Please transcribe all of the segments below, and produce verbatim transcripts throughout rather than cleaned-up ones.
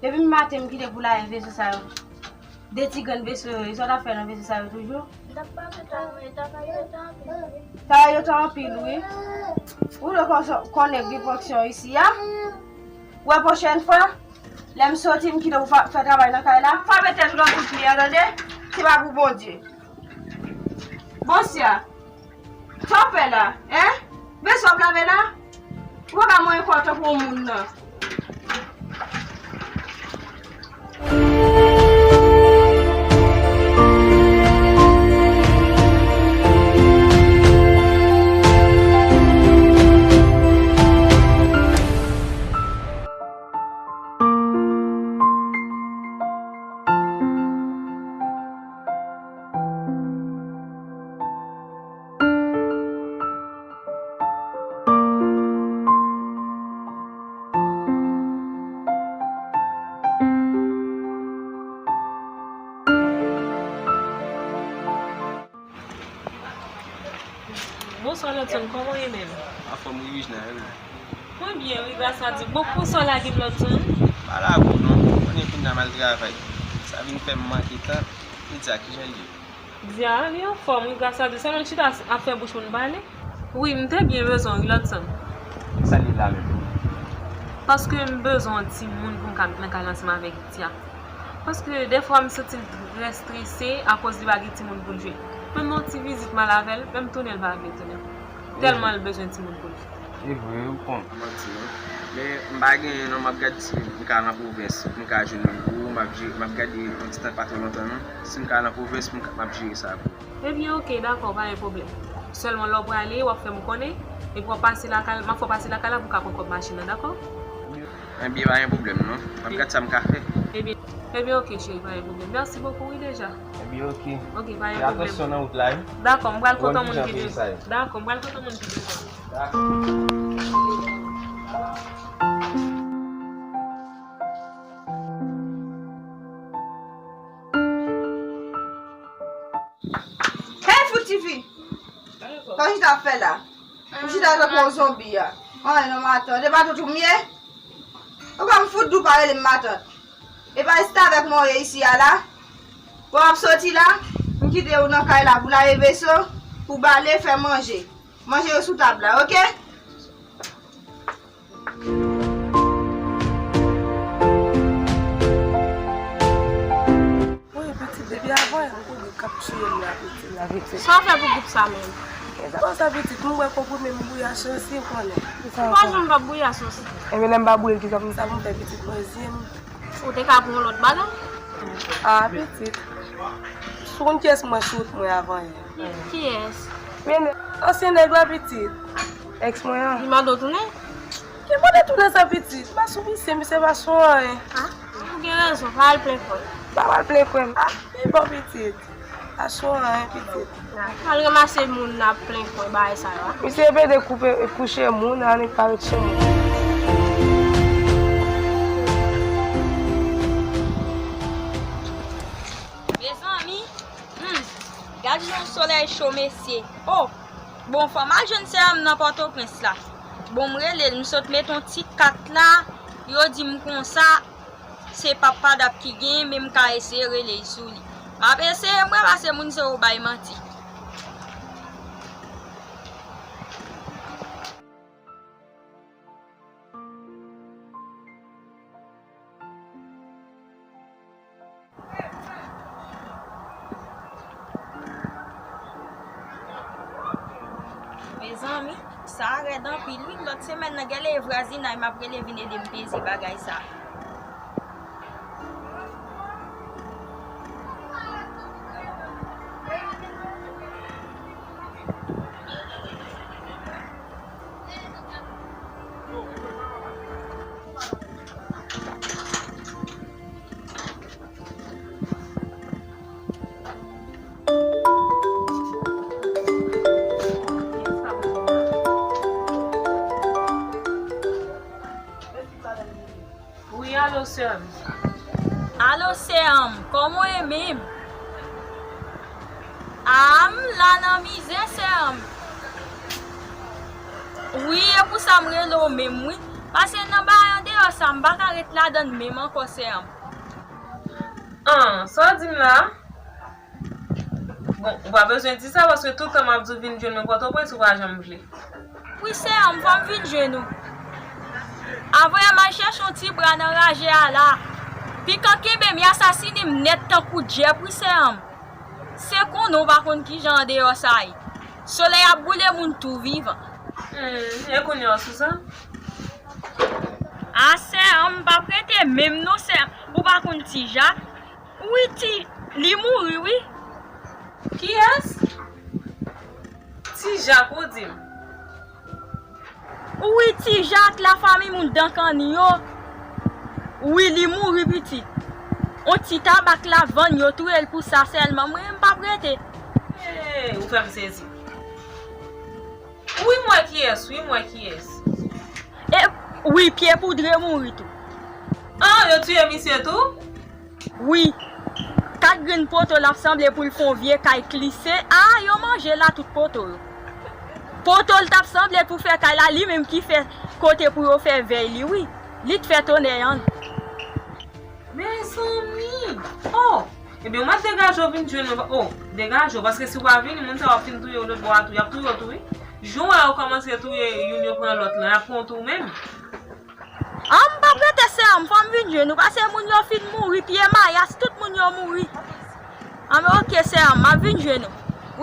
Depi maten m kite pou lave veso sa yo. De ti grenn veso yo, sa w t ap fè nan veso sa yo toujou? M t ap pase travay, travay yo te anpil, wi. Travay yo te anpil, wi. Ou dwe konsa, konnen gen pwoksyon isi a. Wè pwochèn fwa, lè m soti, m kite w fa-, fè travay nan kay la, frape tèt ou nan tout li a, tande? Se pa pou Bondye. Bonsya. Sa w fè la, en? Veso w ap lave la? Ou pa ka manyen kò w tankou yon moun nan. Bonswa, Lotson, kòman w ye menm? Anfòm wi, Wijna, e ou? Mwen byen, wi, gras a Dye. Bon, pou sa w lage m, Lotson? Pa lage w non. Konnen fin nan m al travay. Sa vin fè m manke tan. Li di a kijan l ye? Dia, li anfòm, wi, gras a Dye. Sèlman l chita ap fè bouch moun pale. Wi, m te byen bezwen w, wi, Lotson. Sa l ye la menm? Paske m bezwen yon timoun pou m ka met nan kay la ansanm avèk Dia. Paske dèfwa m santi l trè strese akoz li pa gen timoun pou l jwe. Menm yon ti vizit m al avè l, menm tounen l pa vle tounen. Tèlman l bezwen timoun pou l jwe. E vre, ou konn. Pa manti non. Men m pa genyen non, m ap gade si m ka al nan pwovens, m ka jwenn youn pou ou, m ap jere, m ap gade yon ti tan pa twò lontan non. Si m ka al nan pwovens, m ka, m ap jere sa pou ou. Ebyen, oke, dakò, pa gen pwoblèm. Sèlman lè w prale, w ap fè m konnen, epi w ap pase lakay, m ap fè w pase lakay la pou w ka pran kòb machin nan, dakò? Ebyen, pa gen pwoblèm non. M ap gade sa m ka fè. Ebyen, ebyen, oke, cheri, pa gen pwoblèm. Mèsi bokou, wi, deja. Ebyen, oke. Oke, pa gen pwoblèm. Fè atansyon nan wout la, wi. Dakò, m pral konn kote moun ki bezwen. Dakò, m pral kote moun ki bezwen. Dakò. Hey, fout tifi! Sa w chita ap fè la? Ou chita tankou yon zonbi a. Anyen non, matant. E pa tout ou m ye? Ou konn m fout di w pa rele m matant. E pa isit avèk mwen w ye isi a la? Bon, w ap soti la, m kite w nan kay la pou lave veso, pou bale, fè manje. Manje yo sou tab la, oke? Wi, pitit, depi avan yè, m konnen k ap tiye m la, pitit, la, pitit. Sa w fè pou gwoup sa menm? E sa konsa, pitit, m bwè konprime, m bouyi asosi, ou konnen. Ou pa janm p ap bouyi asosi. Ebyen, lè m pa bouyi l, kisa pou m fè, pitit, mwen zen. Ou te ka pran yon lòt bagay? A, pitit. Si w konn kiyès mwen sou wout mwen avan yè? Kiyès? Men ansyen nèg la, pitit. Èks mwen an. Li mande w tounen? Ki mande tounen sa, pitit? M pa sou misye, misye pa sou anyen. A, ou gen rezon, pa al plen kò l. M pa al plen kò m. A, men bon, pitit. Pa sou anyen, pitit. Al ranmase moun nan ap plen kò bagay sa yo a. Misye pede koupe, kouche moun, annik parèt chez moun. Mezanmi, hmm, gad yon solèy cho, mesye. O, bon, fò m al jwenn sè a m nan Pòtoprens la. Bon, m rele l, m sot met yon ti kat la, yo di m konsa, se papa Dap ki genyen, men m ka eseye rele l sou li. M ap eseye m wè, paske moun sa yo bay manti. Mezanmi, sa a rèd anpil wi. Lòt semèn nan, gèlè e vwazinay m ap rele vin ede m peze bagay sa a. Wi, alo, sè m. Alo, sè m, kòman w ye menm? A, m la nan mizè, sè m. Wi, e pou sa m rele w menm, wi. Paske nan bagay andeyò sa, m pa ka ret ladann menm ankò, sè m. An, sa w di m la? Bon, ou pa bezwen di sa, paske tout tan m ap di w vin jwenn mwen Pòtoprens, ou pa janm vle. Wi, sè m, fò m vin jwenn ou. Avan yè m al chèche yon ti bra nan raje a la. Pikan kenbe m, y asasinen m nèt tankou dyèp, wi, sè m. Se konnen w pa konn kijan andeyò sa ye. Solèy ap boule moun tou vivan. Hmm, e kounye a w sou sa? A, sè m, m p ap rete menm non, sè m. Ou pa konn Ti Jak? Wi, Ti, li mouri, wi. Kiyès? Ti Jak, ou di m? Wi, Ti Jak, lafanmi moun Dankanni yo. Wi, li mouri, pitit. On ti tabak l ap vann, yo touye l pou sa sèlman. Mwen, m p ap rete. Hey, ou fè m sezi. Wi, m wè kiyès, wi, m wè kiyès. E, wi, Pye Poudre mouri tou. An, yo touye misye tou? Wi. Kat grenn poto l ap sanble pou l fè yon vye kay klise. A, yo manje la tout poto yo. Poto l t ap sanble pou fè kay la, li menm ki fè kote pou yo fè vèy li, wi. Li t fè tonè an. Mezanmi! Oh! Ebyen, ou mèt degaje w vin jwenn nou. Oh, degaje w, paske si w pa vini, moun sa yo ap fin touye w lòt bò a tou. Y ap touye w tou, wi. Jan w wè yo kòmanse touye youn, yo pran lòt lan, y ap pran w tou menm. An, m p ap rete, sè m, fò m vin jwenn ou, paske moun yo fin mouri, Pye Mayas, tout moun yo mouri. An, men oke, sè m, m ap vin jwenn ou.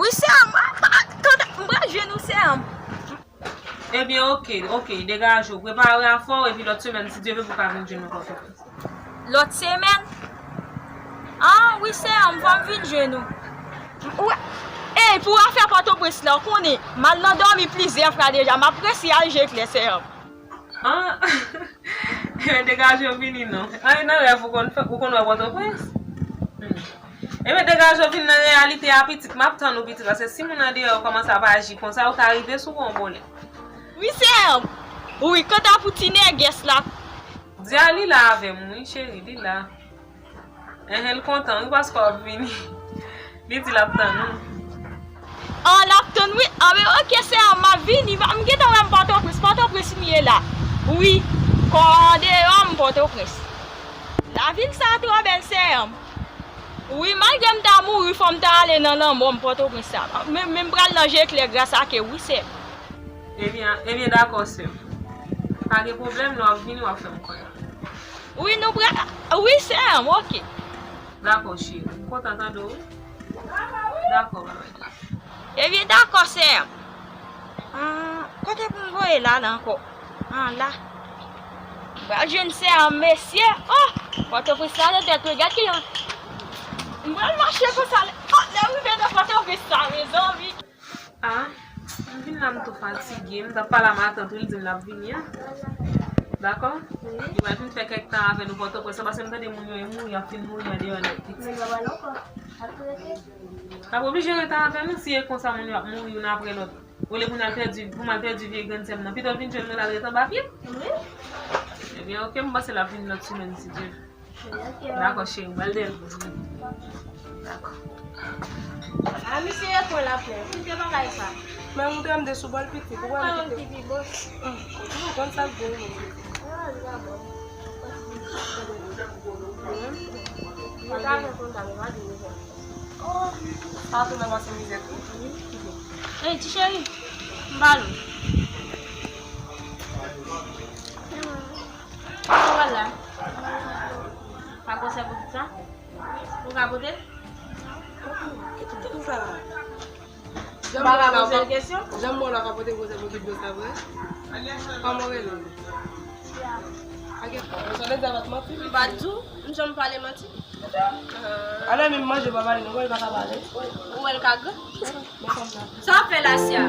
Wi, sè m, m pral jwenn ou, sè m. Ebyen, oke, oke, degaje w, prepare afè w, epi lòt semèn, si Dye vle, pou w ka vin jwenn mwen Pòtoprens. Lòt semèn? An, wi, sè m, fò m vin jwenn ou. Wi. Ey, pou afè Pòtoprens la, w konnen, m al nan dòmi plizyè fwa deja, m ap prese al jete klè, sè m. An, ebyen, degaje w vini non. An, e nan rèv ou konn fè, ou konn wè Pòtoprens? Hmm. Ebyen, degaje w vin nan reyalite a, pitit. M ap tann ou, pitit, paske si moun andeyò yo kòmanse ap aji konsa, yo ka rive sou ou yon bon lè. Wi, sè m. Wi, kanta pou ti nègès la. Di a li la avè m, wi, cheri, li la. Enhen, l kontan, wi, paske w ap vini. Li di l ap tann ou. An, l ap tann, wi. An, men oke, sè m, m ap vini. M gentan wè m Pòtoprens. Pòtoprens m ye la. Wi. Kò andeyò m Pòtoprens. Lavil sa twò bèl, sè m. Wi, malgre m ta mouri, fò m ta ale nan lanmò m Pòtoprens sa. Men, men m pral nan je klè gras a ke wi, sè m. Ebyen, ebyen, dakò, sè m. Pa gen pwoblèm, lè w ap vini, w ap fè m konnen. Wi, nou pral. Wi, sè m, oke. Dakò, cheri. M kontan tande w, wi. Dakò, babay. Ebyen, dakò, sè m. Ah, kote pou m voye l ale ankò? Ah, la. M pral jwenn sè m, mesye. Oh! Pòtoprens la nan tèt mwen, gad kijan m pral mache konsa. Oh, lè m rive nan Pòtoprens la, mezanmi. Ah, m vin la, m tou fatige. M t ap pale a matant ou, li di m l ap vini an. Dakò? Wi. Li pral vin fè kèk tan avè nou Pòtoprens la, paske m tande moun yo e mouri, y ap fin mouri andeyò nèt, pitit. Men nòmal ankò. Ap rete. L ap oblije rete avè nou, si e konsa moun yo ap mouri youn apre lòt. Olye pou n al pèdi, pou m al pèdi vye grann sè m nan. Pito l vin jwenn mwen, l al ret anba pye m. Wi. Ebyen, oke, m panse l ap vin lòt semèn, si Dye vle. Dakò, cheri, m pral dèyè l pou ou. Dakò. A, misye e pran lapè. Kite bagay sa. Men ou te mande sou bòl pitit, ou wè m kite. Ou konn sa k bon, non. Yo ta fè kontan, yo pa di nou sa. Sa tou nan pase mizè tou. Ey, ti cheri, m ba nou. Ou wè la? Pa gwo sè pou tout sa? Ou ka pote? Tout sa. Ou pa ka poze l kesyon? Janm wè w la ka pote gwo sè pou tout sa vre? Kòman w rele? Ou sonje sa pa t manti? M pa t di w, m janm pale manti. Alò, menm manje pa pale, non, wè l pa ka pale. Ou wè l ka gran? Sa w ap fè la, Sia?